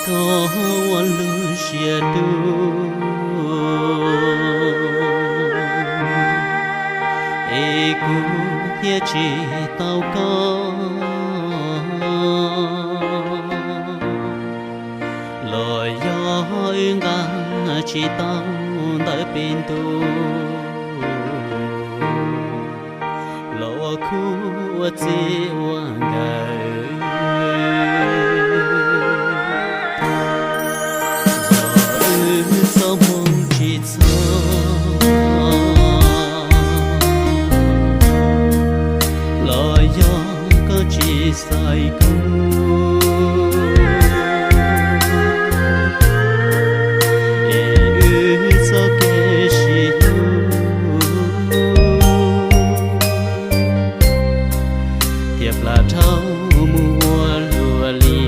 Koj ua lub siab dub, es kuv thiaj tsis tau koj, los yog wb nqa tsis tau ntawv pem ntuj, los ua khub ua txij ua nkawm. Yog wb txoj hmoo tsis txog, los yog koj tsis xaiv kuv, es wb txoj kev sib hlub thiaj plam dhau mus ua luaj li.